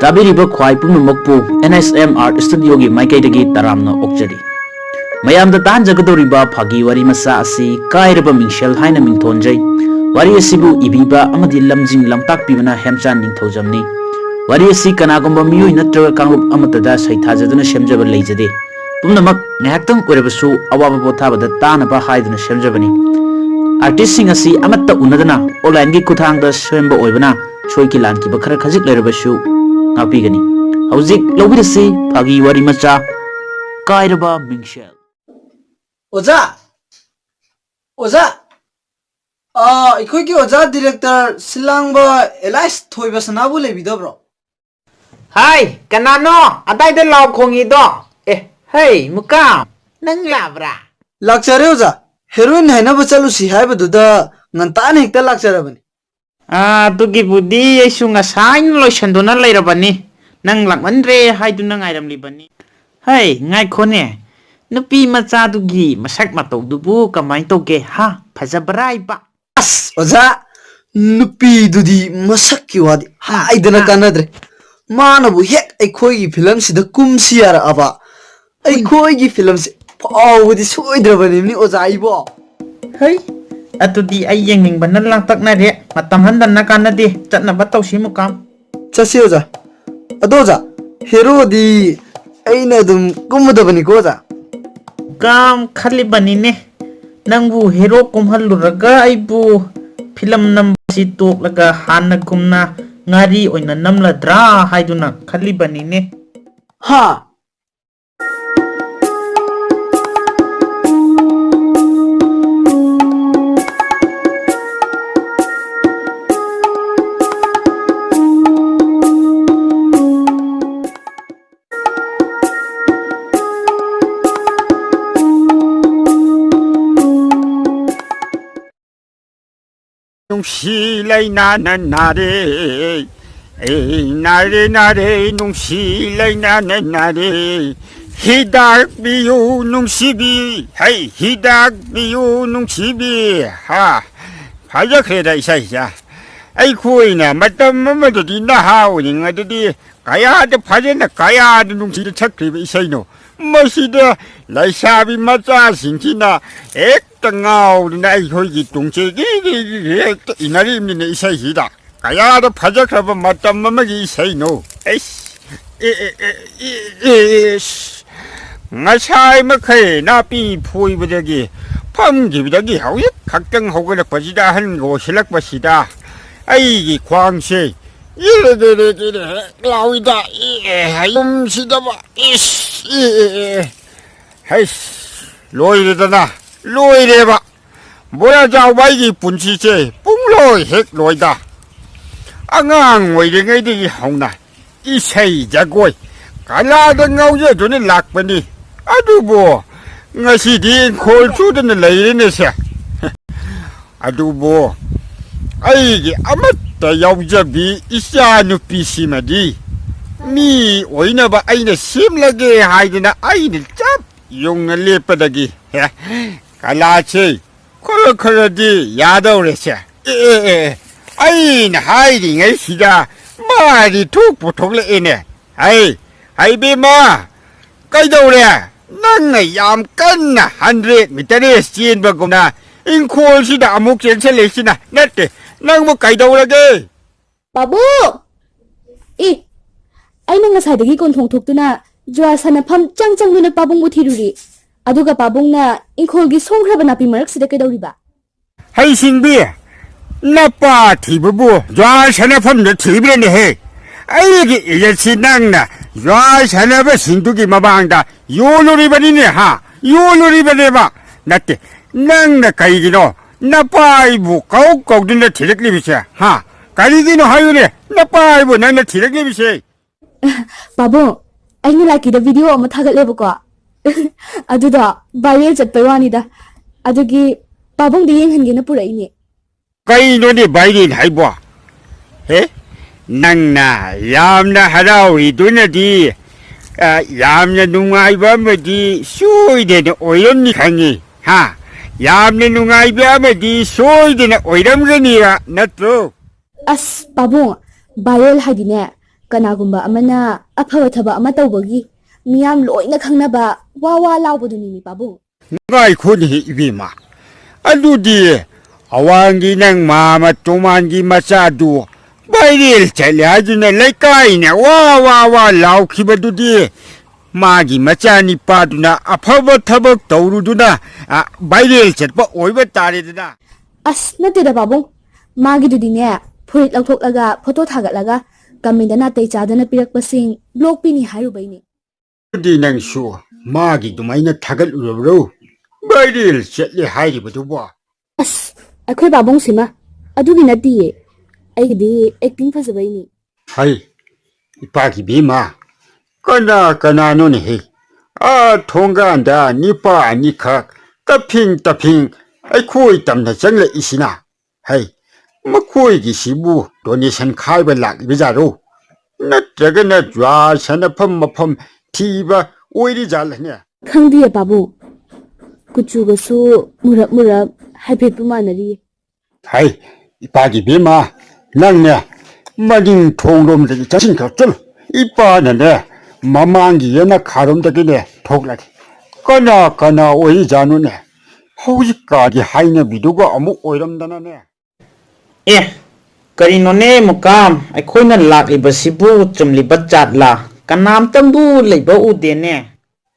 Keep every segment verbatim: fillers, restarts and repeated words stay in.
ꯇꯥꯕꯤꯔꯤꯕ ꯈ꯭ꯋꯥꯏ ꯄꯨꯝꯅꯃꯛꯄꯨ N S M Art Studioꯒꯤ ꯃꯥꯏꯀꯩꯗꯒꯤ ꯇꯔꯥꯝꯅ ꯑꯣꯛꯆꯔꯤ꯫ ꯃꯌꯥꯝꯗ ꯇꯥꯍꯟꯖꯒꯗꯧꯔꯤꯕ ꯐꯥꯒꯤ ꯋꯥꯔꯤ ꯃꯆꯥ ꯑꯁꯤ ꯀꯥꯏꯔꯕ ꯃꯤꯡꯁꯦꯜ ꯍꯥꯏꯅ ꯃꯤꯡꯊꯣꯟꯖꯩ꯫ ꯋꯥꯔꯤ ꯑꯁꯤꯕꯨ ꯏꯕꯤꯕ ꯑꯃꯗꯤ ꯂꯝꯖꯤꯡ ꯂꯝꯇꯥꯛꯄꯤꯕꯅ ꯍꯦꯝꯆꯥꯟ ꯅꯤꯡꯊꯧꯖꯝꯅꯤ꯫ ꯋꯥꯔꯤ ꯑꯁꯤ ꯀꯅꯥꯒꯨꯝꯕ ꯃꯤꯑꯣꯏ ꯅꯠꯇ꯭ꯔꯒ ꯀꯥꯡꯂꯨꯞ ꯑꯃꯠꯇꯗ ꯁꯩꯊꯥꯖꯗꯨꯅ ꯁꯦꯝꯖꯕ ꯂꯩꯖꯗꯦ꯫ ꯄꯨꯝꯅꯃꯛ ꯉꯥꯏꯍꯥꯛꯇꯪ ꯑꯣꯏꯔꯕꯁꯨ ꯑꯋꯥꯕ ꯄꯣꯊꯥꯕꯗ ꯇꯥꯅꯕ ꯍꯥꯏꯗꯨꯅ ꯁꯦꯝꯖꯕꯅꯤ꯫ Artistꯁꯤꯡ ꯑꯁꯤ ꯑꯃꯠꯇ ꯎꯅꯗꯅ onlineꯒꯤ ꯈꯨꯠꯊꯥꯡꯗ ꯁꯦꯝꯕ ꯑꯣꯏꯕꯅ ꯁꯣꯏꯈꯤ ꯂꯥꯟꯈꯤꯕ ꯈꯔ ꯈꯖꯤꯛ ꯂꯩꯔꯕꯁꯨ ꯉꯥꯛꯄꯤꯒꯅꯤ꯫ ꯍꯧꯖꯤꯛ ꯂꯧꯕꯤꯔꯁꯤ ꯐꯥꯒꯤ ꯋꯥꯔꯤ ꯃꯆꯥ, ꯀꯥꯏꯔꯕ ꯃꯤꯡꯁꯦꯜ꯫ ꯑꯣꯖꯥ! ꯑꯣꯖꯥ! ꯑꯥ, ꯑꯩꯈꯣꯏꯒꯤ ꯑꯣꯖꯥ director ꯁꯤꯜꯂꯥꯡꯕ ꯑꯦꯂꯥꯏꯁ ꯊꯣꯏꯕꯁꯅꯥꯕꯨ ꯂꯩꯕꯤꯗꯕ꯭ꯔꯣ? ꯍꯥꯏ, ꯀꯅꯥꯅꯣ ꯑꯗꯥꯏꯗ ꯂꯥꯎ ꯈꯣꯡꯉꯤꯗꯣ? ꯑꯦ, ꯍꯩ, ꯃꯨꯀꯥꯝ, ꯅꯪ ꯂꯥꯛꯕ꯭ꯔꯥ? ꯂꯥꯛꯆꯔꯦ ꯑꯣꯖꯥ꯫ Heroine ꯍꯥꯏꯅꯕ ꯆꯠꯂꯨꯁꯤ ꯍꯥꯏꯕꯗꯨꯗ ꯉꯟꯇꯥꯅ ꯍꯦꯛꯇ ꯂꯥꯛꯆꯔꯕꯅꯤ꯫ ꯑꯥ, ꯑꯗꯨꯒꯤꯕꯨꯗꯤ ꯑꯩꯁꯨ ꯉꯁꯥꯏꯅ ꯂꯣꯏꯁꯟꯗꯨꯅ ꯂꯩꯔꯕꯅꯤ꯫ ꯅꯪ ꯂꯥꯛꯃꯟꯗ꯭ꯔꯦ ꯍꯥꯏꯗꯨꯅ ꯉꯥꯏꯔꯝꯂꯤꯕꯅꯤ꯫ ꯍꯩ, ꯉꯥꯏꯈꯣꯅꯦ꯫ ꯅꯨꯄꯤ ꯃꯆꯥꯗꯨꯒꯤ ꯃꯁꯛ ꯃꯇꯧꯗꯨꯕꯨ ꯀꯃꯥꯏ ꯇꯧꯒꯦ, ꯍꯥ? ꯐꯖꯕ꯭ꯔꯥ ꯍꯥꯏꯕ? ꯑꯁ, ꯑꯣꯖꯥ, ꯅꯨꯄꯤꯗꯨꯗꯤ ꯃꯁꯛꯀꯤ ꯋꯥꯗꯤ ꯍꯥꯏꯗꯅ ꯀꯥꯟꯅꯗ꯭ꯔꯦ꯫ ꯃꯥꯅꯕꯨ ꯍꯦꯛ ꯑꯩꯈꯣꯏꯒꯤ ꯐꯤꯂꯝꯁꯤꯗ ꯀꯨꯝꯁꯤ ꯌꯥꯔꯛꯑꯕ, ꯑꯩꯈꯣꯏꯒꯤ ꯐꯤꯂꯝꯁꯦ ꯐꯥꯎꯕꯗꯤ ꯁꯣꯏꯗ꯭ꯔꯕꯅꯤꯅꯦ, ꯑꯣꯖꯥ ꯑꯩꯕꯣ꯫ ꯍꯩ, ꯑꯗꯨꯗꯤ ꯑꯩ ꯌꯦꯡꯅꯤꯡꯕꯅ ꯂꯥꯡꯇꯛꯅꯔꯦ꯫ ꯃꯇꯝ ꯍꯟꯗꯅ ꯀꯥꯟꯅꯗꯦ꯫ ꯆꯠꯅꯕ ꯇꯧꯁꯤ, ꯃꯨꯀꯥꯝ꯫ ꯆꯠꯁꯤ, ꯑꯣꯖꯥ꯫ ꯑꯗꯣ, ꯑꯣꯖꯥ, ꯍꯦꯔꯣꯗꯤ ꯑꯩꯅ ꯑꯗꯨꯝ ꯀꯨꯝꯃꯗꯕꯅꯤꯀꯣ, ꯑꯣꯖꯥ? ꯀꯥꯝ ꯈꯜꯂꯤꯕꯅꯤꯅꯦ, ꯅꯪꯕꯨ ꯍꯦꯔꯣ ꯀꯨꯝꯍꯜꯂꯨꯔꯒ ꯑꯩꯕꯨ ꯐꯤꯂꯝ ꯅꯝꯕꯁꯤ ꯇꯣꯛꯂꯒ ꯍꯥꯟꯅꯒꯨꯝꯅ ꯉꯥꯔꯤ ꯑꯣꯏꯅ ꯅꯝꯂꯗ꯭ꯔꯥ ꯍꯥꯏꯗꯨꯅ ꯈꯜꯂꯤꯕꯅꯤꯅꯦ꯫ ꯍꯥ? ꯅꯨꯡꯁꯤ ꯂꯩꯅꯥꯅ ꯅꯥꯔꯦ, ꯑꯩ ꯅꯥꯔꯦ, ꯅꯥꯔꯦ, ꯅꯨꯡꯁꯤ ꯂꯩꯅꯥꯅ ꯅꯥꯔꯦ꯫ ꯍꯤꯗꯥꯛ ꯄꯤꯌꯨ ꯅꯨꯡꯁꯤꯕꯤ, ꯍꯩ, ꯍꯤꯗꯥꯛ ꯄꯤꯌꯨ ꯅꯨꯡꯁꯤꯕꯤ꯫ ꯍꯥ, ꯐꯖꯈ꯭ꯔꯦꯗ ꯏꯁꯩꯁꯦ꯫ ꯑꯩꯈꯣꯏꯅ ꯃꯇꯝ ꯑꯃꯗꯗꯤ ꯅꯍꯥ ꯑꯣꯏꯔꯤꯉꯩꯗꯗꯤ ꯀꯌꯥꯗ ꯐꯖꯅ, ꯀꯌꯥꯗ ꯅꯨꯡꯁꯤꯅ ꯁꯛꯈ꯭ꯔꯤꯕ ꯏꯁꯩꯅꯣ꯫ ꯃꯁꯤꯗ ꯂꯩꯁꯥꯕꯤ ꯃꯆꯥꯁꯤꯡꯁꯤꯅ ꯍꯦꯛꯇ ꯉꯥꯎꯗꯅ ꯑꯩꯈꯣꯏꯒꯤ ꯇꯨꯡꯁꯦ ꯒꯤ ꯒꯤ ꯒꯤ ꯒꯤ ꯍꯦꯛꯇ ꯏꯟꯅꯔꯤꯕꯅꯤꯅꯦ ꯏꯁꯩꯁꯤꯗ꯫ ꯀꯌꯥꯗ ꯐꯖꯈ꯭ꯔꯕ ꯃꯇꯝ ꯑꯃꯒꯤ ꯏꯁꯩꯅꯣ꯫ ꯑꯩꯁ, ꯑꯦ, ꯑꯦ, ꯑꯦ, ꯑꯦ, ꯑꯦ, ꯑꯦ, ꯑꯁ꯫ ꯉꯁꯥꯏ ꯃꯈꯩ ꯅꯥꯄꯤ ꯐꯣꯏꯕꯗꯒꯤ ꯐꯝꯈꯤꯕꯗꯒꯤ ꯍꯧꯖꯤꯛ ꯈꯛꯇꯪ ꯍꯧꯒꯠꯂꯛꯄꯁꯤꯗ, ꯑꯍꯟꯒ ꯑꯣꯏꯁꯤꯜꯂꯛꯄꯁꯤꯗ ꯑꯩꯒꯤ ꯈ꯭ꯋꯥꯡꯁꯦ ꯏꯔꯦ ꯗꯦ ꯗꯦ ꯗꯦ ꯗꯦ ꯍꯦꯛ ꯂꯥꯎꯏꯗ꯫ ꯑꯦ, ꯍꯌꯨꯝꯁꯤꯗꯕ꯫ ꯏꯁ, ꯑꯦ, ꯑꯦ, ꯑꯦ꯫ ꯍꯩꯁ, ꯂꯣꯏꯔꯦꯗꯅ, ꯂꯣꯏꯔꯦꯕ꯫ ꯕꯣꯔꯥ ꯆꯥꯎꯕ ꯑꯩꯒꯤ ꯄꯨꯟꯁꯤꯁꯦ ꯄꯨꯡꯂꯣꯏ ꯍꯦꯛ ꯂꯣꯏꯗ꯫ ꯑꯉꯥꯡ ꯑꯣꯏꯔꯤꯉꯩꯗꯒꯤ ꯍꯧꯅ ꯏꯁꯩ ꯖꯒꯣꯏ ꯀꯂꯥꯗ ꯉꯥꯎꯖꯗꯨꯅ ꯂꯥꯛꯄꯅꯤ꯫ ꯑꯗꯨꯕꯨ ꯉꯁꯤꯗꯤ ꯏꯪꯈꯣꯜ ꯁꯨꯗꯅ ꯂꯩꯔꯦꯅꯦꯁꯦ꯫ ꯑꯗꯨꯕꯨ ꯑꯩꯒꯤ ꯑꯃꯠꯇ ꯌꯥꯎꯖꯕꯤ ꯏꯆꯥ ꯅꯨꯄꯤꯁꯤꯃꯗꯤ ꯃꯤ ꯑꯣꯏꯅꯕ ꯑꯩꯅ ꯁꯦꯝꯂꯒꯦ ꯍꯥꯏꯗꯅ ꯑꯩꯅ ꯆꯞ ꯌꯨꯡꯅ ꯂꯦꯞꯄꯗꯒꯤ, ꯍꯦ, ꯀꯂꯥꯁꯦ ꯈꯔ ꯈꯔꯗꯤ ꯌꯥꯗꯧꯔꯦꯁꯦ꯫ ꯑꯦ, ꯑꯦ, ꯑꯦ, ꯑꯩꯅ ꯍꯥꯏꯔꯤꯉꯩꯁꯤꯗ ꯃꯥꯗꯤ ꯊꯣꯛꯄꯨ ꯊꯣꯛꯂꯛꯑꯦꯅꯦ꯫ ꯍꯩ, ꯍꯩꯕꯦꯝꯃ, ꯀꯩꯗꯧꯔꯦ? ꯅꯪꯅ ꯌꯥꯝ ꯀꯟꯅ ꯍꯟꯗ꯭ꯔꯦꯠ ꯃꯤꯇꯔ ꯔꯦꯁ ꯆꯦꯟꯕꯒꯨꯝꯅ ꯏꯪꯈꯣꯜꯁꯤꯗ ꯑꯃꯨꯛ ꯆꯦꯟꯁꯤꯜꯂꯛꯏꯁꯤꯅ? ꯅꯠꯇꯦ, ꯅꯪꯕꯨ ꯀꯩꯗꯧꯔꯒꯦ? ꯄꯥꯕꯨꯡ! ꯑꯦ, ꯑꯩꯅ ꯉꯁꯥꯏꯗꯒꯤ ꯀꯣꯟꯊꯣꯡ ꯊꯣꯛꯇꯨꯅ ꯖꯨꯋꯥ ꯁꯥꯟꯅꯐꯝ ꯆꯪ ꯆꯪꯗꯨꯅ ꯄꯥꯕꯨꯡꯕꯨ ꯊꯤꯔꯨꯔꯤ꯫ ꯑꯗꯨꯒ ꯄꯥꯕꯨꯡꯅ ꯏꯪꯈꯣꯜꯒꯤ ꯁꯣꯡꯈ꯭ꯔꯕ ꯅꯥꯄꯤ ꯃꯔꯛꯁꯤꯗ ꯀꯩꯗꯧꯔꯤꯕ? ꯍꯩꯁꯤꯡꯕꯤ, ꯅꯄꯥ ꯊꯤꯕꯕꯨ ꯖꯨꯋꯥ ꯁꯥꯟꯅꯐꯝꯗ ꯊꯤꯕ꯭ꯔꯅꯦꯍꯦ? ꯑꯩꯒꯤ ꯏꯖꯠꯁꯤ ꯅꯪꯅ ꯖꯨꯋꯥ ꯁꯥꯟꯅꯕꯁꯤꯡꯗꯨꯒꯤ ꯃꯃꯥꯡꯗ ꯌꯣꯜꯂꯨꯔꯤꯕꯅꯤꯅꯦ, ꯍꯥ? ꯌꯣꯜꯂꯨꯔꯤꯕꯅꯦꯕ꯫ ꯅꯠꯇꯦ, ꯅꯪꯅ ꯀꯩꯒꯤꯅꯣ ꯅꯄꯥ ꯑꯩꯕꯨ ꯀꯧ ꯀꯧꯗꯨꯅ ꯊꯤꯔꯛꯂꯤꯕꯁꯦ, ꯍꯥ? ꯀꯔꯤꯒꯤꯅꯣ ꯍꯥꯏꯌꯨꯅꯦ, ꯅꯄꯥ ꯑꯩꯕꯨ ꯅꯪꯅ ꯊꯤꯔꯛꯂꯤꯕꯁꯦ? ꯄꯥꯕꯨꯡ, ꯑꯩꯅ ꯂꯥꯛꯀꯤꯗ ꯚꯤꯗꯤꯑꯣ ꯑꯃ ꯊꯥꯒꯠꯂꯦꯕꯀꯣ꯫ ꯑꯗꯨꯗꯣ ꯚꯥꯏꯔꯦꯜ ꯆꯠꯄꯩ ꯋꯥꯅꯤꯗ꯫ ꯑꯗꯨꯒꯤ ꯄꯥꯕꯨꯡꯗ ꯌꯦꯡꯍꯟꯒꯦꯅ ꯄꯨꯔꯛꯏꯅꯦ꯫ ꯀꯩꯅꯣꯅꯦ ꯚꯥꯏꯔꯦꯜ ꯍꯥꯏꯕꯣ? ꯍꯦ? ꯅꯪꯅ ꯌꯥꯝꯅ ꯍꯔꯥꯎꯔꯤꯗꯨꯅꯗꯤ, ꯑ, ꯌꯥꯝꯅ ꯅꯨꯡꯉꯥꯏꯕ ꯑꯃꯗꯤ ꯁꯣꯏꯗꯅ ꯑꯣꯏꯔꯝꯅꯤ ꯈꯪꯉꯤ, ꯍꯥ? ꯌꯥꯝꯅ ꯅꯨꯡꯉꯥꯏꯕ ꯑꯃꯗꯤ ꯁꯣꯏꯗꯅ ꯑꯣꯏꯔꯝꯒꯅꯤꯕ, ꯅꯠꯇ꯭ꯔꯣ? ꯑꯁ ꯄꯥꯕꯨꯡ, viral ꯍꯥꯏꯗꯤꯅꯦ, ꯀꯅꯥꯒꯨꯝꯕ ꯑꯃꯅ ꯑꯐꯕ ꯊꯕꯛ ꯑꯃ ꯇꯧꯕꯒꯤ ꯃꯤꯌꯥꯝ ꯂꯣꯏꯅ ꯈꯪꯅꯕ ꯋꯥ ꯋꯥ ꯂꯥꯎꯕꯗꯨꯅꯤꯅꯦ ꯄꯥꯕꯨꯡ꯫ ꯉꯥꯏꯈꯣꯅꯦꯍꯦ ꯏꯕꯦꯝꯃ, ꯑꯗꯨꯗꯤ ꯑꯋꯥꯡꯒꯤ ꯅꯪ ꯃꯥꯃ ꯇꯣꯃꯥꯟꯒꯤ ꯃꯆꯥꯗꯨ viral ꯆꯠꯂꯦ ꯍꯥꯏꯗꯨꯅ ꯂꯩꯀꯥꯏꯅ ꯋꯥ ꯋꯥ ꯋꯥ ꯂꯥꯎꯈꯤꯕꯗꯨꯗꯤ ꯃꯥꯒꯤ ꯃꯆꯥꯅꯤꯄꯥꯗꯨꯅ ꯑꯐꯕ ꯊꯕꯛ ꯇꯧꯔꯨꯗꯨꯅ, ꯑ, viral ꯆꯠꯄ ꯑꯣꯏꯕ ꯇꯥꯔꯦꯗꯅ꯫ ꯑꯁ ꯅꯠꯇꯦꯗ ꯄꯥꯕꯨꯡ, ꯃꯥꯒꯤꯗꯨꯗꯤꯅꯦ, ꯐꯨꯔꯤꯠ ꯂꯧꯊꯣꯛꯂꯒ ꯐꯣꯇꯣ ꯊꯥꯒꯠꯂꯒ comment ꯅꯥꯇꯩ ꯆꯥꯗꯅ ꯄꯤꯔꯛꯄꯁꯤꯡ block ꯄꯤꯅꯤ ꯍꯥꯏꯔꯨꯕꯩꯅꯦ꯫ ꯑꯗꯨꯗꯤ ꯅꯪꯁꯨ ꯃꯥꯒꯤ ꯑꯗꯨꯃꯥꯏꯅ ꯊꯥꯒꯠꯂꯨꯔꯕ꯭ꯔꯣ? Viral ꯆꯠꯂꯦ ꯍꯥꯏꯔꯤꯕꯗꯨꯕꯣ? ꯑꯁ, ꯑꯩꯈꯣꯏ ꯄꯥꯕꯨꯡꯁꯤꯃ ꯑꯗꯨꯒꯤ ꯅꯠꯇꯤꯌꯦ, ꯑꯩꯒꯤꯗꯤ acting ꯐꯖꯕꯩꯅꯤ꯫ ꯍꯩ, ꯏꯄꯥꯒꯤ ꯕꯦꯝꯃ, ꯀꯅꯥ ꯀꯅꯥꯅꯣꯅꯦꯍꯦ? ꯑꯥ ꯊꯣꯡꯒꯥꯟꯗ ꯅꯤꯄꯥ ꯑꯅꯤꯈꯛ ꯇꯞꯐꯤꯡ ꯇꯞꯐꯤꯡ ꯑꯩꯈꯣꯏ ꯇꯝꯅ ꯆꯪꯂꯛꯏꯁꯤꯅ? ꯍꯩ, ꯃꯈꯣꯏꯒꯤꯁꯤꯕꯨ donation ꯈꯥꯏꯕ ꯂꯥꯛꯂꯤꯕ ꯖꯥꯠꯔꯣ? ꯅꯠꯇ꯭ꯔꯒꯅ ꯖ꯭ꯋꯥꯔ ꯁꯥꯟꯅꯐꯝ ꯃꯐꯝ ꯊꯤꯕ ꯑꯣꯏꯔꯤꯖꯥꯠꯂꯅꯦ? ꯈꯪꯗꯤꯌꯦ ꯄꯥꯕꯨꯡ, ꯀꯨꯆꯨꯒꯁꯨ ꯃꯨꯔꯞ ꯃꯨꯔꯞ ꯍꯥꯏꯐꯦꯠꯄꯨ ꯃꯥꯟꯅꯔꯤꯌꯦ꯫ ꯍꯩ, ꯏꯄꯥꯒꯤ ꯕꯦꯝꯃ, ꯅꯪꯅꯦ ꯃꯅꯤꯡ ꯊꯣꯡꯂꯣꯝꯗꯒꯤ ꯆꯪꯁꯤꯟꯈ꯭ꯔ ꯆꯠꯂꯨ꯫ ꯏꯄꯥꯅꯅꯦ ꯃꯃꯥꯡꯒꯤ ꯌꯦꯅꯈꯥꯔꯣꯝꯗꯒꯤꯅꯦ ꯊꯣꯛꯂꯒꯦ꯫ ꯀꯅꯥ ꯀꯅꯥ ꯑꯣꯏꯔꯤꯖꯥꯠꯅꯣꯅꯦ? ꯍꯧꯖꯤꯛꯀꯥꯟꯒꯤ ꯍꯥꯏꯅꯕꯤꯗꯨꯒ ꯑꯃꯨꯛ ꯑꯣꯏꯔꯝꯗꯅꯅꯦ꯫ ꯑꯦ, ꯀꯔꯤꯅꯣꯅꯦ ꯃꯨꯀꯥꯝ, ꯑꯩꯈꯣꯏꯅ ꯂꯥꯛꯂꯤꯕꯁꯤꯕꯨ ꯆꯨꯝꯂꯤꯕ ꯖꯥꯠꯂꯥ? ꯀꯅꯥꯝꯇꯕꯨ ꯂꯩꯕ ꯎꯗꯦꯅꯦ꯫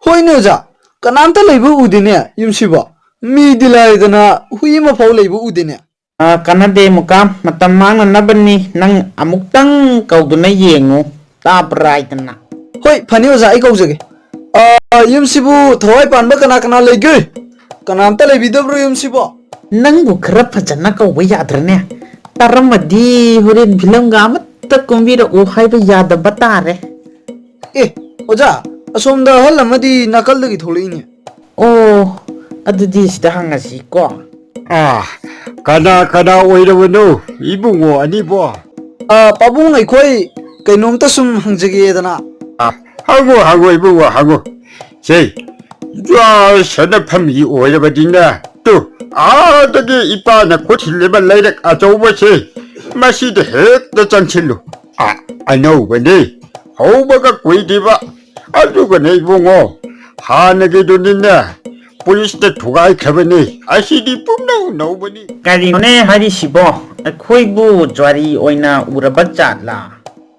ꯍꯣꯏꯅꯦ ꯑꯣꯖꯥ, ꯀꯅꯥꯝꯇ ꯂꯩꯕ ꯎꯗꯦꯅꯦ ꯌꯨꯝꯁꯤꯕꯣ꯫ ꯃꯤꯗꯤ ꯂꯥꯏꯗꯅ ꯍꯨꯏ ꯑꯃꯐꯥꯎ ꯂꯩꯕ ꯎꯗꯦꯅꯦ꯫ ꯑ, ꯀꯥꯟꯅꯗꯦ ꯃꯨꯀꯥꯝ, ꯃꯇꯝ ꯃꯥꯡꯅꯅꯕꯅꯤ, ꯅꯪ ꯑꯃꯨꯛꯇꯪ ꯀꯧꯗꯨꯅ ꯌꯦꯡꯉꯨ, ꯇꯥꯕ꯭ꯔꯥꯏꯗꯅ꯫ ꯍꯣꯏ, ꯐꯅꯤ ꯑꯣꯖꯥ, ꯑꯩ ꯀꯧꯖꯒꯦ꯫ ꯑ, ꯌꯨꯝꯁꯤꯕꯨ ꯊꯋꯥꯏ ꯄꯥꯟꯕ ꯀꯅꯥ ꯀꯅꯥ ꯂꯩꯒꯦ? ꯀꯅꯥꯝꯇ ꯂꯩꯕꯤꯗꯕ꯭ꯔꯣ ꯌꯨꯝꯁꯤꯕꯣ? ꯅꯪꯕꯨ ꯈꯔ ꯐꯖꯅ ꯀꯧꯕ ꯌꯥꯗ꯭ꯔꯅꯦ? ꯇꯥꯔꯝꯃꯗꯤ ꯍꯣꯔꯦꯟ ꯐꯤꯂꯝꯒ ꯑꯃꯠꯇ ꯀꯨꯝꯕꯤꯔꯛꯎ ꯍꯥꯏꯕ ꯌꯥꯗꯕ ꯇꯥꯔꯦ꯫ ꯑꯦ, ꯑꯣꯖꯥ, ꯑꯁꯣꯝꯗ ꯑꯍꯜ ꯑꯃꯗꯤ ꯅꯥꯀꯜꯗꯒꯤ ꯊꯣꯛꯂꯛꯏꯅꯦ꯫ ꯑꯣ, ꯑꯗꯨꯗꯤ ꯁꯤꯗ ꯍꯪꯉꯁꯤꯀꯣ꯫ ꯑꯥ, ꯀꯅꯥ ꯀꯅꯥ ꯑꯣꯏꯔꯕꯅꯣ ꯏꯕꯨꯡꯉꯣ ꯑꯅꯤꯕꯣ? ꯑ, ꯄꯥꯕꯨꯡ, ꯑꯩꯈꯣꯏ ꯀꯩꯅꯣꯝꯇ ꯁꯨꯝ ꯍꯪꯖꯒꯦꯗꯅ꯫ ꯑ, ꯍꯪꯉꯨ ꯍꯪꯉꯨ ꯏꯕꯨꯡꯉꯣ ꯍꯪꯉꯨ꯫ ꯁꯦ, ꯖ꯭ꯋꯥꯔ ꯁꯥꯟꯅꯐꯝꯒꯤ ꯑꯣꯏꯔꯕꯗꯤꯅ ꯇꯨ, ꯑꯥꯗꯒꯤ ꯏꯄꯥꯅ ꯈꯨꯠ ꯊꯤꯜꯂꯤꯕ ꯂꯩꯔꯛ ꯑꯆꯧꯕꯁꯦ ꯃꯁꯤꯗ ꯍꯦꯛꯇ ꯆꯪꯁꯤꯜꯂꯨ꯫ ꯑ, ꯑꯅꯧꯕꯅꯤ, ꯍꯧꯕꯒ ꯀꯨꯏꯗ꯭ꯔꯤꯕ꯫ ꯑꯗꯨꯒꯅꯦ ꯏꯕꯨꯡꯉꯣ, ꯍꯥꯟꯅꯒꯤꯗꯨꯅꯤꯅꯦ, ꯄꯨꯂꯤꯁꯇ ꯊꯨꯒꯥꯏꯈ꯭ꯔꯕꯅꯤ꯫ ꯑꯁꯤꯗꯤ ꯄꯨꯝꯅꯧ ꯅꯧꯕꯅꯤ꯫ ꯀꯔꯤꯅꯣꯅꯦ ꯍꯥꯏꯔꯤꯁꯤꯕꯣ? ꯑꯩꯈꯣꯏꯕꯨ ꯖ꯭ꯋꯥꯔꯤ ꯑꯣꯏꯅ ꯎꯔꯕ ꯖꯥꯠꯂꯥ?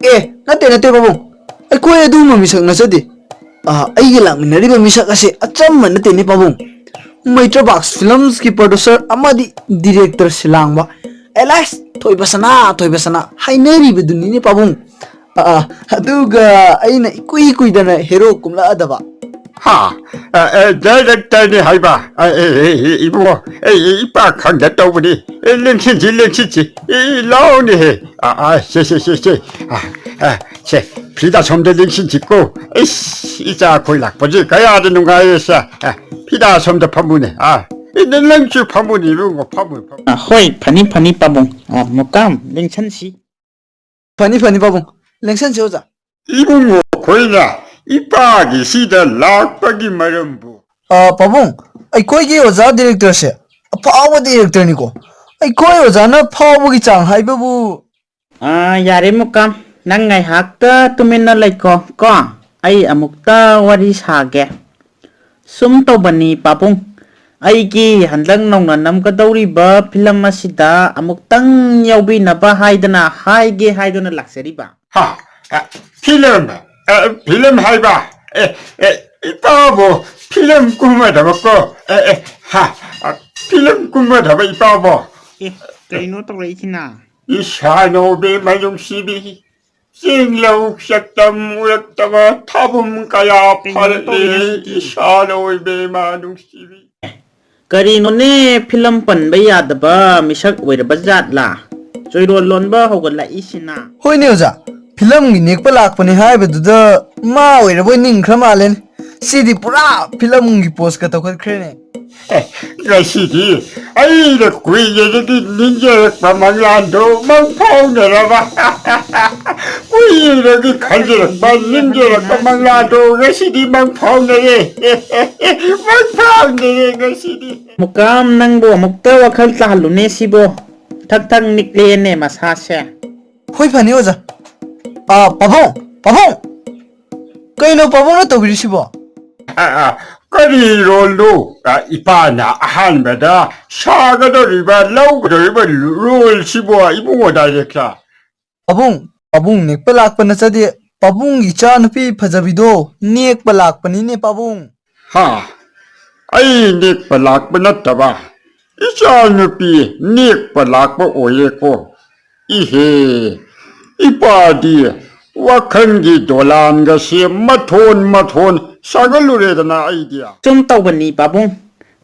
ꯑꯦ, ꯅꯠꯇꯦ, ꯅꯠꯇꯦ ꯄꯥꯕꯨꯡ, ꯑꯩꯈꯣꯏ ꯑꯗꯨꯒꯨꯝꯕ ꯃꯤꯁꯛ ꯅꯠꯆꯗꯦ꯫ ꯑ, ꯑꯩꯒ ꯂꯥꯛꯃꯤꯟꯅꯔꯤꯕ ꯃꯤꯁꯛ ꯑꯁꯦ ꯑꯆꯝꯕ ꯅꯠꯇꯦꯅꯦ ꯄꯥꯕꯨꯡ꯫ ꯃꯩꯇ꯭ꯔꯕꯥꯛꯁ ꯐꯤꯂꯝꯁꯀꯤ ꯄ꯭ꯔꯣꯗ꯭ꯌꯨꯁꯔ ꯑꯃꯗꯤ ꯗꯤꯔꯦꯛꯇꯔ ꯁꯤꯂꯥꯡꯕ ꯑꯦꯂꯥꯏꯁ ꯊꯣꯏꯕꯁꯅꯥ, ꯊꯣꯏꯕꯁꯅꯥ ꯍꯥꯏꯅꯔꯤꯕꯗꯨꯅꯤꯅꯦ ꯄꯥꯕꯨꯡ꯫ ꯑ, ꯑ, ꯑꯗꯨꯒ ꯑꯩꯅ ꯏꯀꯨꯏ ꯀꯨꯏꯗꯅ ꯍꯦꯔꯣ ꯀꯨꯝꯂꯛꯑꯗꯕ꯫ ꯍꯥ? ꯑ, ꯑ, ꯗꯥꯏꯔꯦꯛꯇꯔꯅꯤ ꯍꯥꯏꯕ? ꯑ, ꯑꯦ, ꯑꯦ, ꯑꯦ, ꯏꯕꯨꯡꯉꯣ, ꯑꯩ, ꯑꯩ ꯏꯄꯥ ꯈꯪꯗ ꯇꯧꯕꯅꯤ꯫ ꯑꯦ, ꯂꯦꯡꯁꯤꯟꯁꯤ, ꯂꯦꯡꯁꯤꯟꯁꯤ꯫ ꯑꯦ, ꯂꯥꯎꯅꯦꯍꯦ꯫ ꯑ, ꯑ, ꯁꯦ, ꯁꯦ, ꯁꯦ, ꯁꯦ꯫ ꯑ, ꯑ, ꯁꯦ, ꯐꯤꯗꯥ ꯁꯣꯝꯗ ꯂꯦꯡꯁꯤꯟꯁꯤꯀꯣ꯫ ꯑꯩꯁ, ꯏꯆꯥ ꯑꯩꯈꯣꯏ ꯂꯥꯛꯄꯁꯦ ꯀꯌꯥꯗ ꯅꯨꯡꯉꯥꯏꯌꯦ ꯁꯦ꯫ ꯑ, ꯐꯤꯗꯥ ꯁꯣꯝꯗ ꯐꯝꯃꯨꯅꯦ꯫ ꯑ, ꯑꯦ, ꯅꯪꯁꯨ ꯐꯝꯃꯨꯅꯦ ꯏꯕꯨꯡꯉꯣ, ꯐꯝꯃꯨ, ꯐꯝꯃꯨ꯫ ꯑ, ꯍꯣꯏ, ꯐꯅꯤ, ꯐꯅꯤ ꯄꯥꯕꯨꯡ꯫ ꯑ, ꯃꯨꯀꯥꯝ, ꯂꯦꯡꯁꯟꯁꯤ꯫ ꯐꯅꯤ, ꯐꯅꯤ ꯄꯥꯕꯨꯡ, ꯂꯦꯡꯁꯟꯁꯤ ꯑꯣꯖꯥ꯫ ꯏꯕꯨꯡꯉꯣ ꯑꯩꯈꯣꯏꯅ ꯏꯄꯥꯒꯤꯁꯤꯗ ꯂꯥꯛꯄꯒꯤ ꯃꯔꯝꯕꯨ? ꯑ, ꯄꯥꯕꯨꯡ, ꯑꯩꯈꯣꯏꯒꯤ ꯑꯣꯖꯥ ꯗꯤꯔꯦꯛꯇꯔꯁꯦ ꯑꯐꯥꯎꯕ ꯗꯤꯔꯦꯛꯇꯔꯅꯤꯀꯣ꯫ ꯑꯩꯈꯣꯏ ꯑꯣꯖꯥꯅ ꯐꯥꯎꯕꯒꯤ ꯆꯥꯡ ꯍꯥꯏꯕꯕꯨ꯫ ꯑ, ꯌꯥꯔꯦ ꯃꯨꯀꯥꯝ, ꯅꯪ ꯉꯥꯏꯍꯥꯛꯇ ꯇꯨꯃꯤꯟꯅ ꯂꯩꯈꯣ ꯀꯣ, ꯑꯩ ꯑꯃꯨꯛꯇ ꯋꯥꯔꯤ ꯁꯥꯒꯦ꯫ ꯁꯨꯝ ꯇꯧꯕꯅꯤ ꯄꯥꯕꯨꯡ, ꯑꯩꯒꯤ ꯍꯟꯗꯛ ꯅꯧꯅ ꯅꯝꯒꯗꯧꯔꯤꯕ ꯐꯤꯂꯝ ꯑꯁꯤꯗ ꯑꯃꯨꯛꯇꯪ ꯌꯥꯎꯕꯤꯅꯕ ꯍꯥꯏꯗꯅ, ꯍꯥꯏꯒꯦ ꯍꯥꯏꯗꯨꯅ ꯂꯥꯛꯆꯔꯤꯕ꯫ ꯍꯥ? ꯑ, ꯐꯤꯂꯝ? ꯑ, ꯐꯤꯂꯝ ꯍꯥꯏꯕ? ꯑꯦ, ꯑꯦ, ꯏꯇꯥꯎꯕꯨ ꯐꯤꯂꯝ ꯀꯨꯝꯃꯗꯕꯀꯣ? ꯑꯦ, ꯑꯦ, ꯍꯥ? ꯑ, ꯐꯤꯂꯝ ꯀꯨꯝꯃꯗꯕ ꯏꯇꯥꯎꯕꯨ? ꯑꯦ, ꯀꯩꯅꯣ ꯇꯧꯔꯛꯏꯁꯤꯅ? ꯏꯁꯥꯅꯧ ꯕꯦꯝꯃ ꯅꯨꯡꯁꯤꯕꯤ, ꯆꯤꯡ ꯂꯧ ꯆꯠꯇꯝ ꯎꯔꯛꯇꯕ ꯊꯥꯕꯨꯝ ꯀꯌꯥ ꯀꯩꯅꯣ ꯐꯥꯔꯛꯂꯦ꯫ ꯇꯧꯔꯤꯁꯤꯗꯤ? ꯏꯁꯥꯅꯧ ꯕꯦꯝꯃ ꯅꯨꯡꯁꯤꯕꯤ꯫ ꯀꯔꯤꯅꯣꯅꯦ, ꯐꯤꯂꯝ ꯄꯟꯕ ꯌꯥꯗꯕ ꯃꯤꯁꯛ ꯑꯣꯏꯔꯕ ꯖꯥꯠꯂꯥ? ꯆꯣꯏꯔꯣꯜ ꯂꯣꯟꯕ ꯍꯧꯒꯠꯂꯛꯏꯁꯤꯅ꯫ ꯍꯣꯏꯅꯦ ꯑꯣꯖꯥ, ꯐꯤꯂꯝꯒꯤ ꯅꯦꯛꯄ ꯂꯥꯛꯄꯅꯦ ꯍꯥꯏꯕꯗꯨꯗ ꯃꯥ ꯑꯣꯏꯔꯕꯣꯏ ꯅꯤꯡꯈ꯭ꯔ ꯃꯥꯜꯂꯦꯅꯦ꯫ ꯁꯤꯗꯤ ꯄꯨꯔꯥ ꯐꯤꯂꯝꯒꯤ ꯄꯣꯁꯀ ꯇꯧꯈꯠꯈ꯭ꯔꯦꯅꯦ꯫ ꯑꯦ, ꯉꯁꯤꯗꯤ ꯑꯩꯅ ꯀꯨꯏꯅꯗꯒꯤ ꯅꯤꯡꯖꯔꯛꯄ ꯃꯪꯂꯥꯟꯗꯣ ꯃꯪ ꯐꯥꯎꯅꯔꯕ꯫ ꯀꯨꯏꯅꯗꯒꯤ ꯈꯟꯖꯔꯛꯄ, ꯅꯤꯡꯖꯔꯛꯄ ꯃꯪꯂꯥꯟꯗꯣ ꯉꯁꯤꯗꯤ ꯃꯪ ꯐꯥꯎꯅꯔꯦ꯫ ꯃꯪ ꯐꯥꯎꯅꯔꯦ ꯉꯁꯤꯗꯤ꯫ ꯃꯨꯀꯥꯝ, ꯅꯪꯕꯨ ꯑꯃꯨꯛꯇ ꯋꯥꯈꯜ ꯇꯥꯍꯜꯂꯨꯅꯦ ꯁꯤꯕꯣ꯫ ꯊꯛ ꯊꯛ ꯅꯤꯛꯂꯦꯅꯦ ꯃꯁꯥꯁꯦ꯫ ꯍꯣꯏ, ꯐꯅꯤ ꯑꯣꯖꯥ꯫ ꯑꯥ, ꯄꯥꯕꯨꯡ, ꯄꯥꯕꯨꯡ! ꯀꯩꯅꯣ ꯄꯥꯕꯨꯡꯅ ꯇꯧꯕꯤꯔꯤꯁꯤꯕꯣ? ꯑ, ꯑ, ꯀꯔꯤ ꯔꯣꯜꯅꯣ? ꯑ, ꯏꯄꯥꯅ ꯑꯍꯥꯟꯕꯗ ꯁꯥꯒꯗꯧꯔꯤꯕ, ꯂꯧꯒꯗꯧꯔꯤꯕ ꯔꯣꯜꯁꯤꯕꯣ, ꯏꯕꯨꯡꯉꯣ ꯗꯥꯏꯔꯦꯛꯇꯔ? ꯄꯥꯕꯨꯡ, ꯄꯥꯕꯨꯡ ꯅꯦꯛꯄ ꯂꯥꯛꯄ ꯅꯠꯆꯗꯦ, ꯄꯥꯕꯨꯡꯒꯤ ꯏꯆꯥꯅꯨꯄꯤ ꯐꯖꯕꯤꯗꯣ ꯅꯦꯛꯄ ꯂꯥꯛꯄꯅꯤꯅꯦ ꯄꯥꯕꯨꯡ꯫ ꯍꯥ? ꯑꯩ ꯅꯦꯛꯄ ꯂꯥꯛꯄ ꯅꯠꯇꯕ, ꯏꯆꯥꯅꯨꯄꯤ ꯅꯦꯛꯄ ꯂꯥꯛꯄ ꯑꯣꯏꯔꯦꯀꯣ꯫ ꯏꯍꯦ, ꯏꯄꯥꯗꯤ ꯋꯥꯈꯜꯒꯤ ꯗꯣꯂꯥꯟꯒꯁꯦ ꯃꯊꯣꯟ ꯃꯊꯣꯟ ꯁꯥꯒꯠꯂꯨꯔꯦꯗꯅ ꯑꯩꯗꯤ꯫ ꯁꯨꯝ ꯇꯧꯕꯅꯤ ꯄꯥꯕꯨꯡ,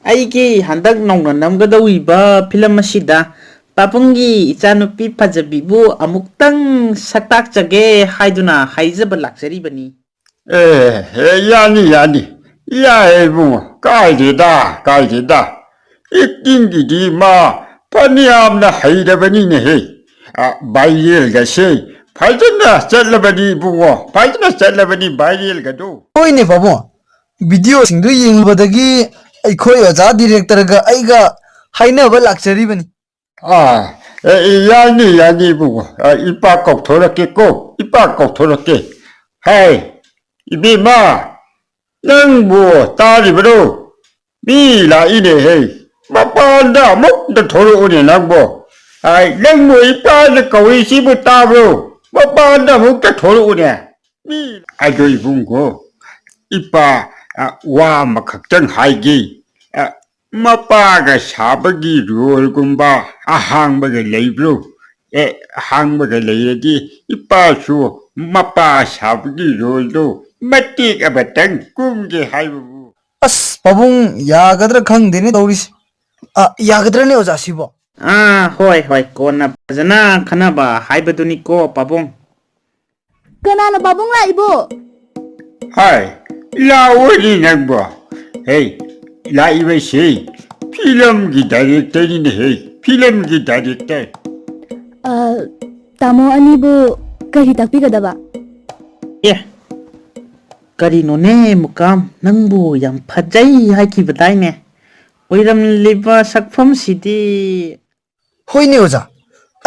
ꯑꯩꯒꯤ ꯍꯟꯗꯛ ꯅꯧꯅ ꯅꯝꯒꯗꯧꯔꯤꯕ ꯐꯤꯂꯝ ꯑꯁꯤꯗ ꯄꯥꯕꯨꯡꯒꯤ ꯏꯆꯥꯅꯨꯄꯤ ꯐꯖꯕꯤꯕꯨ ꯑꯃꯨꯛꯇꯪ ꯁꯛꯇꯥꯛꯆꯒꯦ ꯍꯥꯏꯗꯨꯅ ꯍꯥꯏꯖꯕ ꯂꯥꯛꯆꯔꯤꯕꯅꯤ꯫ ꯑꯦ, ꯑꯦ, ꯌꯥꯅꯤ, ꯌꯥꯅꯤ꯫ ꯌꯥꯏ ꯏꯕꯨꯡꯉꯣ, ꯀꯥꯏꯗꯦꯗ, ꯀꯥꯏꯗꯦꯗ꯫ ꯑꯦꯛꯇꯤꯡꯒꯤꯗꯤ ꯃꯥ ꯐꯅꯌꯥꯝꯅ ꯍꯩꯔꯕꯅꯤꯅꯦꯍꯦ꯫ ꯑ, ꯚꯥꯏꯔꯦꯜꯒꯁꯦ ꯐꯖꯅ ꯆꯠꯂꯕꯅꯤ ꯏꯕꯨꯡꯉꯣ, ꯐꯖꯅ ꯆꯠꯂꯕꯅꯤ ꯚꯥꯏꯔꯦꯜꯒꯗꯣ꯫ ꯍꯣꯏꯅꯦ ꯄꯥꯕꯨꯡ, ꯚꯤꯗꯤꯑꯣꯁꯤꯡꯗꯨ ꯌꯦꯡꯂꯨꯕꯗꯒꯤ ꯑꯩꯈꯣꯏ ꯑꯣꯖꯥ ꯗꯤꯔꯦꯛꯇꯔꯒ ꯑꯩꯒ ꯍꯥꯏꯅꯕ ꯂꯥꯛꯆꯔꯤꯕꯅꯤ꯫ ꯑꯥ, ꯑꯦ, ꯑꯦ, ꯌꯥꯅꯤ, ꯌꯥꯅꯤ ꯏꯕꯨꯡꯉꯣ꯫ ꯑ, ꯏꯄꯥ ꯀꯧꯊꯣꯔꯛꯀꯦꯀꯣ, ꯏꯄꯥ ꯀꯧꯊꯣꯔꯛꯀꯦ꯫ ꯍꯥꯏ, ꯏꯕꯦꯝꯃ, ꯅꯪꯕꯨ ꯇꯥꯔꯤꯕ꯭ꯔꯣ? ꯃꯤ ꯂꯥꯛꯏꯅꯦꯍꯦ꯫ ꯃꯄꯥꯟꯗ ꯑꯃꯨꯛꯇ ꯊꯣꯛꯂꯛꯎꯅꯦ ꯅꯪꯕꯣ꯫ ꯑꯥꯏ, ꯅꯪꯕꯨ ꯏꯄꯥꯅ ꯀꯧꯔꯤꯁꯤꯕꯨ ꯇꯥꯕ꯭ꯔꯣ? ꯃꯄꯥꯟꯗ ꯑꯃꯨꯛꯇ ꯊꯣꯛꯂꯛꯎꯅꯦ꯫ ꯃꯤ, ꯑꯗꯣ ꯏꯕꯨꯡꯉꯣ, ꯏꯄꯥ, ꯑ, ꯋꯥ ꯑꯃꯈꯛꯇꯪ ꯍꯥꯏꯒꯦ꯫ ꯑ, ꯃꯄꯥꯒ ꯁꯥꯕꯒꯤ ꯔꯣꯜꯒꯨꯝꯕ ꯑꯍꯥꯡꯕꯒ ꯂꯩꯕ꯭ꯔꯣ? ꯑꯦ, ꯑꯍꯥꯡꯕꯒ ꯂꯩꯔꯗꯤ ꯏꯄꯥꯁꯨ ꯃꯄꯥ ꯁꯥꯕꯒꯤ ꯔꯣꯜꯗꯣ ꯃꯇꯦꯛ ꯑꯃꯇꯪ ꯀꯨꯝꯒꯦ ꯍꯥꯏꯕꯕꯨ꯫ ꯑꯁ, ꯄꯥꯕꯨꯡ, ꯌꯥꯒꯗ꯭ꯔꯥ ꯈꯪꯗꯦꯅꯦ ꯇꯧꯔꯤꯁꯦ꯫ ꯑ, ꯌꯥꯒꯗ꯭ꯔꯅꯦ ꯑꯣꯖꯥ ꯁꯤꯕꯣ? ꯑꯥ, ꯍꯣꯏ ꯍꯣꯏ, ꯀꯣꯟꯅ ꯐꯖꯅ ꯈꯟꯅꯕ ꯍꯥꯏꯕꯗꯨꯅꯤꯀꯣ ꯄꯥꯕꯨꯡ꯫ ꯀꯅꯥꯅ ꯄꯥꯕꯨꯡ ꯂꯥꯛꯏꯕꯣ? ꯍꯥꯏ, ꯂꯥꯛꯑꯣꯅꯦ ꯅꯪꯕꯣ꯫ ꯍꯦ, ꯂꯥꯛꯏꯕꯁꯤ ꯐꯤꯂꯝꯒꯤ ꯗꯥꯏꯔꯦꯛꯇꯔꯅꯤꯅꯦꯍꯦ, ꯐꯤꯂꯝꯒꯤ ꯗꯥꯏꯔꯦꯛꯇꯔ꯫ ꯑ, ꯇꯥꯃꯣ ꯑꯅꯤꯕꯨ ꯀꯔꯤ ꯇꯥꯛꯄꯤꯒꯗꯕ? ꯑꯦ, ꯀꯔꯤꯅꯣꯅꯦ ꯃꯨꯀꯥꯝ, ꯅꯪꯕꯨ ꯌꯥꯝ ꯐꯖꯩ ꯍꯥꯏꯈꯤꯕꯗꯥꯏꯅꯦ? ꯑꯣꯏꯔꯝꯂꯤꯕ ꯁꯛꯐꯝꯁꯤꯗꯤ꯫ ꯍꯣꯏꯅꯦ ꯑꯣꯖꯥ,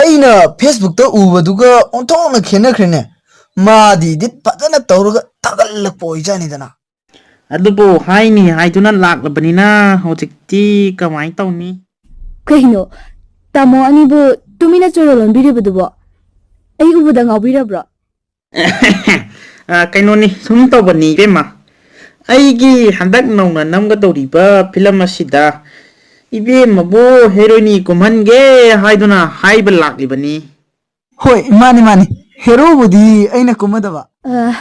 ꯑꯩꯅ Facebookꯇ ꯎꯕꯗꯨꯒ ꯑꯣꯟꯊꯣꯛꯅ ꯈꯦꯠꯅꯈ꯭ꯔꯦꯅꯦ꯫ ꯃꯥꯗꯤ edit ꯐꯖꯅ ꯇꯧꯔꯒ ꯊꯥꯒꯠꯂꯛꯄ ꯑꯣꯏꯖꯥꯠꯅꯤꯗꯅ꯫ ꯑꯗꯨꯕꯨ ꯍꯥꯏꯅꯤ ꯍꯥꯏꯗꯨꯅ ꯂꯥꯛꯂꯕꯅꯤꯅ ꯍꯧꯖꯤꯛꯇꯤ ꯀꯃꯥꯏ ꯇꯧꯅꯤ? ꯀꯩꯅꯣ, ꯇꯥꯃꯣ ꯑꯅꯤꯕꯨ ꯇꯨꯃꯤꯟꯅ ꯆꯣꯔꯣ ꯂꯣꯟꯕꯤꯔꯤꯕꯗꯨꯕꯣ? ꯑꯩ ꯎꯕꯗ ꯉꯥꯎꯕꯤꯔꯕ꯭ꯔꯣ? ꯑ, ꯀꯩꯅꯣꯅꯤ, ꯁꯨꯝ ꯇꯧꯕꯅꯤ ꯏꯕꯦꯝꯃ꯫ ꯑꯩꯒꯤ ꯍꯟꯗꯛ ꯅꯧꯅ ꯅꯝꯒꯗꯧꯔꯤꯕ ꯐꯤꯂꯝ ꯑꯁꯤꯗ ꯏꯕꯦꯝꯃꯕꯨ ꯍꯦꯔꯣꯏꯅꯤ ꯀꯨꯝꯍꯟꯒꯦ ꯍꯥꯏꯗꯨꯅ ꯍꯥꯏꯕ ꯂꯥꯛꯂꯤꯕꯅꯤ꯫ ꯍꯣꯏ, ꯃꯥꯅꯤ, ꯃꯥꯅꯤ꯫ ꯍꯦꯔꯣꯕꯨꯗꯤ ꯑꯩꯅ ꯀꯨꯝꯃꯗꯕ꯫ ꯑ,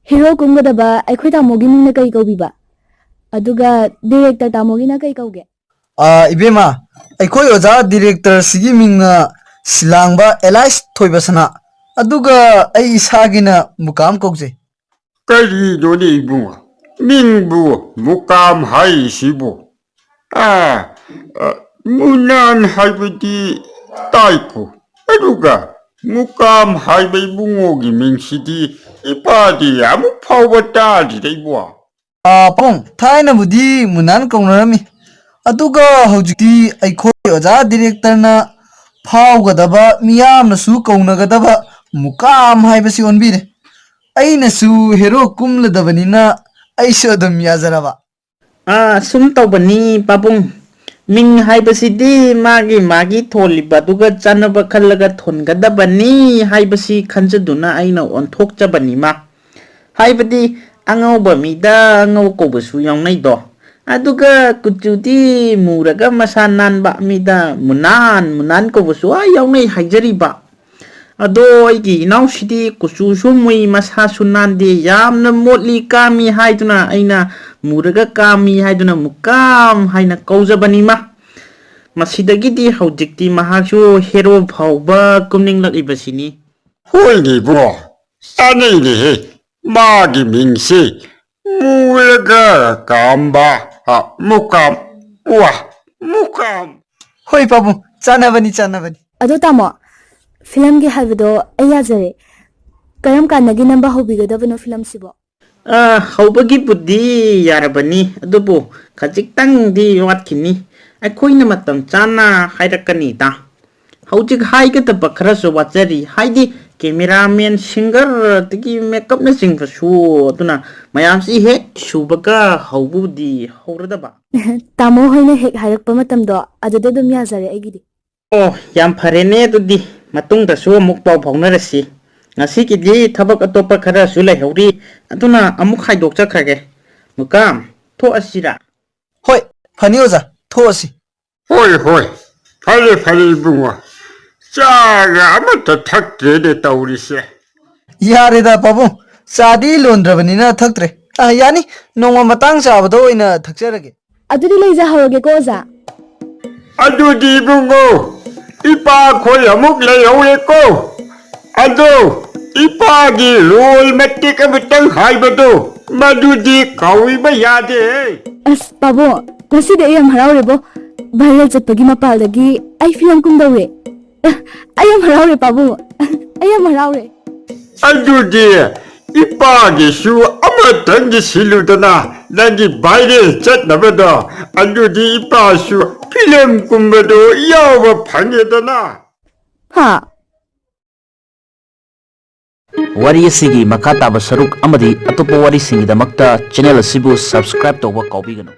ꯍꯦꯔꯣ ꯀꯨꯝꯒꯗꯕ ꯑꯩꯈꯣꯏ ꯇꯥꯃꯣꯒꯤ ꯃꯤꯡꯅ ꯀꯔꯤ ꯀꯧꯕꯤꯕ? ꯑꯗꯨꯒ director ꯇꯥꯃꯣꯒꯤꯅ ꯀꯩ ꯀꯧꯒꯦ? ꯑ, ꯏꯕꯦꯝꯃ, ꯑꯩꯈꯣꯏ ꯑꯣꯖꯥ directorꯁꯤꯒꯤ ꯃꯤꯡꯅ ꯁꯤꯂꯥꯡꯕ ꯑꯦꯂꯥꯏꯁ ꯊꯣꯏꯕꯁꯅꯥ, ꯑꯗꯨꯒ ꯑꯩ ꯏꯁꯥꯒꯤꯅ ꯃꯨꯀꯥꯝ ꯀꯧꯖꯩ꯫ ꯀꯔꯤꯅꯣꯅꯦ ꯏꯕꯨꯡꯉꯣ, ꯃꯤꯡꯕꯨ ꯃꯨꯀꯥꯝ ꯍꯥꯏꯔꯤꯁꯤꯕꯨ? ꯑ, ꯑ, ꯃꯨꯅꯥꯟ ꯍꯥꯏꯕꯗꯤ ꯇꯥꯏꯀꯣ, ꯑꯗꯨꯒ ꯃꯨꯀꯥꯝ ꯍꯥꯏꯕ ꯏꯕꯨꯡꯉꯣꯒꯤ ꯃꯤꯡꯁꯤꯗꯤ ꯏꯄꯥꯗꯤ ꯑꯃꯨꯛ ꯐꯥꯎꯕ ꯇꯥꯗ꯭ꯔꯤꯗ ꯏꯕꯣ꯫ ꯑ, ꯄꯥꯕꯨꯡ, ꯊꯥꯏꯅꯕꯨꯗꯤ ꯃꯨꯅꯥꯟ ꯀꯧꯅꯔꯝꯃꯤ, ꯑꯗꯨꯒ ꯍꯧꯖꯤꯛꯇꯤ ꯑꯩꯈꯣꯏ ꯑꯣꯖꯥ directorꯅ ꯐꯥꯎꯒꯗꯕ, ꯃꯤꯌꯥꯝꯅꯁꯨ ꯀꯧꯅꯒꯗꯕ ꯃꯨꯀꯥꯝ ꯍꯥꯏꯕꯁꯤ ꯑꯣꯟꯕꯤꯔꯦ꯫ ꯑꯩꯅꯁꯨ ꯍꯦꯔꯣ ꯀꯨꯝꯂꯗꯕꯅꯤꯅ ꯑꯩꯁꯨ ꯑꯗꯨꯝ ꯌꯥꯖꯔꯕ꯫ ꯑꯥ, ꯁꯨꯝ ꯇꯧꯕꯅꯤ ꯄꯥꯕꯨꯡ꯫ ꯃꯤꯡ ꯍꯥꯏꯕꯁꯤꯗꯤ ꯃꯥꯒꯤ ꯃꯥꯒꯤ ꯊꯣꯜꯂꯤꯕ ꯑꯗꯨꯒ ꯆꯥꯟꯅꯕ ꯈꯜꯂꯒ ꯊꯣꯟꯒꯗꯕꯅꯤ ꯍꯥꯏꯕꯁꯤ ꯈꯟꯖꯗꯨꯅ ꯑꯩꯅ ꯑꯣꯟꯊꯣꯛꯆꯕꯅꯤꯃ꯫ ꯍꯥꯏꯕꯗꯤ ꯑꯉꯧꯕ ꯃꯤꯗ ꯑꯉꯧ ꯀꯧꯕꯁꯨ ꯌꯥꯎꯅꯩꯗꯣ꯫ ꯑꯗꯨꯒ ꯀꯨꯆꯨꯗꯤ ꯃꯨꯔꯒ ꯃꯁꯥ ꯅꯥꯟꯕ ꯃꯤꯗ ꯃꯨꯅꯥꯟ, ꯃꯨꯅꯥꯟ ꯀꯧꯕꯁꯨ ꯑꯥ ꯌꯥꯎꯅꯩ ꯍꯥꯏꯖꯔꯤꯕ꯫ ꯑꯗꯣ ꯑꯩꯒꯤ ꯏꯅꯥꯎꯁꯤꯗꯤ ꯀꯨꯆꯨꯁꯨ ꯃꯨꯏ, ꯃꯁꯥꯁꯨ ꯅꯥꯟꯗꯦ, ꯌꯥꯝꯅ ꯃꯣꯠꯂꯤ, ꯀꯥꯝꯃꯤ ꯍꯥꯏꯗꯨꯅ ꯑꯩꯅ ꯃꯨꯔꯒ ꯀꯥꯝꯃꯤ ꯍꯥꯏꯗꯨꯅ ꯃꯨꯀꯥꯝ ꯍꯥꯏꯅ ꯀꯧꯖꯕꯅꯤꯃ꯫ ꯃꯁꯤꯗꯒꯤꯗꯤ ꯍꯧꯖꯤꯛꯇꯤ ꯃꯍꯥꯛꯁꯨ ꯍꯦꯔꯣ ꯐꯥꯎꯕ ꯀꯨꯝꯅꯤꯡꯂꯛꯂꯤꯕꯁꯤꯅꯤ꯫ ꯍꯣꯏꯅꯦ ꯏꯕꯨꯡꯉꯣ, ꯆꯥꯅꯩꯅꯦꯍꯦ꯫ ꯃꯥꯒꯤ ꯃꯤꯡꯁꯤ ꯃꯨꯔꯒ ꯀꯥꯝꯕ, ꯑ, ꯃꯨꯀꯥꯝ꯫ ꯋꯥ, ꯃꯨꯀꯥꯝ꯫ ꯍꯣꯏ ꯄꯥꯕꯨꯡ, ꯆꯥꯅꯕꯅꯤ, ꯆꯥꯅꯕꯅꯤ꯫ ꯑꯗꯣ ꯇꯥꯃꯣ, ꯐꯤꯂꯝꯒꯤ ꯍꯥꯏꯕꯗꯣ ꯑꯩ ꯌꯥꯖꯔꯦ꯫ ꯀꯔꯝ ꯀꯥꯟꯗꯒꯤ ꯅꯝꯕ ꯍꯧꯕꯤꯒꯗꯕꯅꯣ ꯐꯤꯂꯝꯁꯤꯕꯣ? ꯑ, ꯍꯧꯕꯒꯤꯕꯨꯗꯤ ꯌꯥꯔꯕꯅꯤ, ꯑꯗꯨꯕꯨ ꯈꯖꯤꯛꯇꯪꯗꯤ ꯋꯥꯠꯈꯤꯅꯤ꯫ ꯑꯩꯈꯣꯏꯅ ꯃꯇꯝ ꯆꯥꯅ ꯍꯥꯏꯔꯛꯀꯅꯤꯗ꯫ ꯍꯧꯖꯤꯛ ꯍꯥꯏꯒꯗꯕ ꯈꯔꯁꯨ ꯋꯥꯠꯆꯔꯤ, ꯍꯥꯏꯗꯤ cameraman, singer, ꯑꯗꯒꯤ makeupꯅꯆꯤꯡꯕꯁꯨ꯫ ꯑꯗꯨꯅ ꯃꯌꯥꯝꯁꯤ ꯍꯦꯛ ꯁꯨꯕꯒ ꯍꯧꯕꯕꯨꯗꯤ ꯍꯧꯔꯗꯕ꯫ ꯇꯥꯃꯣ ꯍꯣꯏꯅ ꯍꯦꯛ ꯍꯥꯏꯔꯛꯄ ꯃꯇꯝꯗꯣ ꯑꯗꯨꯗ ꯑꯗꯨꯝ ꯌꯥꯖꯔꯦ ꯑꯩꯒꯤꯗꯤ꯫ ꯑꯣ, ꯌꯥꯝ ꯐꯔꯦꯅꯦ꯫ ꯑꯗꯨꯗꯤ ꯃꯇꯨꯡꯗꯁꯨ ꯑꯃꯨꯛ ꯄꯥꯎ ꯐꯥꯎꯅꯔꯁꯤ꯫ ꯉꯁꯤꯒꯤꯗꯤ ꯊꯕꯛ ꯑꯇꯣꯞꯄ ꯈꯔꯁꯨ ꯂꯩꯍꯧꯔꯤ, ꯑꯗꯨꯅ ꯑꯃꯨꯛ ꯍꯥꯏꯗꯣꯛꯆꯈ꯭ꯔꯒꯦ꯫ ꯃꯨꯀꯥꯝ, ꯊꯣꯛꯑꯁꯤꯔꯥ? ꯍꯣꯏ, ꯐꯅꯤ ꯑꯣꯖꯥ, ꯊꯣꯛꯑꯁꯤ꯫ ꯍꯣꯏ, ꯍꯣꯏ, ꯐꯔꯦ, ꯐꯔꯦ ꯏꯕꯨꯡꯉꯣ꯫ ꯆꯥꯒ ꯑꯃꯠꯇ ꯊꯛꯇ꯭ꯔꯦꯅꯦ ꯇꯧꯔꯤꯁꯦ꯫ ꯌꯥꯔꯦꯗ ꯄꯥꯕꯨꯡ, ꯆꯥꯗꯤ ꯂꯣꯟꯗ꯭ꯔꯕꯅꯤꯅ ꯊꯛꯇ꯭ꯔꯦ꯫ ꯑ, ꯌꯥꯅꯤ, ꯅꯣꯡꯃ ꯃꯇꯥꯡ ꯆꯥꯕꯗ ꯑꯣꯏꯅ ꯊꯛꯆꯔꯒꯦ꯫ ꯑꯗꯨꯗꯤ ꯂꯩꯖꯍꯧꯔꯒꯦꯀꯣ ꯑꯣꯖꯥ꯫ ꯑꯗꯨꯗꯤ ꯏꯕꯨꯡꯉꯣ, ꯏꯄꯥ ꯈꯣꯏ ꯑꯃꯨꯛ ꯂꯩꯍꯧꯔꯦꯀꯣ꯫ ꯑꯗꯣ ꯏꯄꯥꯒꯤ ꯔꯣꯜ ꯃꯇꯦꯛ ꯑꯃꯇꯪ ꯍꯥꯏꯕꯗꯣ, ꯃꯗꯨꯗꯤ ꯀꯥꯎꯕ ꯌꯥꯗꯦ꯫ ꯑꯁ ꯄꯥꯕꯨꯡ, ꯉꯁꯤꯗꯤ ꯑꯩ ꯌꯥꯝ ꯍꯔꯥꯎꯔꯦꯕꯣ꯫ ꯚꯥꯏꯔꯦꯜ ꯆꯠꯄꯒꯤ ꯃꯄꯥꯜꯗꯒꯤ ꯑꯩ ꯐꯤꯂꯝ ꯀꯨꯝꯗꯧꯔꯦ꯫ ꯑꯩ ꯌꯥꯝ ꯍꯔꯥꯎꯔꯦ ꯄꯥꯕꯨꯡ, ꯑꯩ ꯌꯥꯝ ꯍꯔꯥꯎꯔꯦ꯫ ꯑꯗꯨꯗꯤ ꯏꯄꯥꯒꯤꯁꯨ ꯑꯃꯇꯪꯗꯤ ꯁꯤꯜꯂꯨꯗꯅ, ꯅꯪꯒꯤ ꯚꯥꯏꯔꯦꯜ ꯆꯠꯅꯕꯗꯣ꯫ ꯑꯗꯨꯗꯤ ꯏꯄꯥꯁꯨ ꯐꯤꯂꯝ ꯀꯨꯝꯕꯗꯣ ꯌꯥꯎꯕ ꯐꯪꯉꯦꯗꯅ꯫ ꯍꯥ? ꯋꯥꯔꯤ ꯑꯁꯤꯒꯤ ꯃꯈꯥ ꯇꯥꯕ ꯁꯔꯨꯛ ꯑꯃꯗꯤ ꯑꯇꯣꯞꯄ ꯋꯥꯔꯤꯁꯤꯡꯒꯤꯗꯃꯛꯇ ꯆꯦꯅꯦꯜ ꯑꯁꯤꯕꯨ ꯁꯕꯁꯀ꯭ꯔꯥꯏꯕ ꯇꯧꯕ ꯀꯥꯎꯕꯤꯒꯅꯨ꯫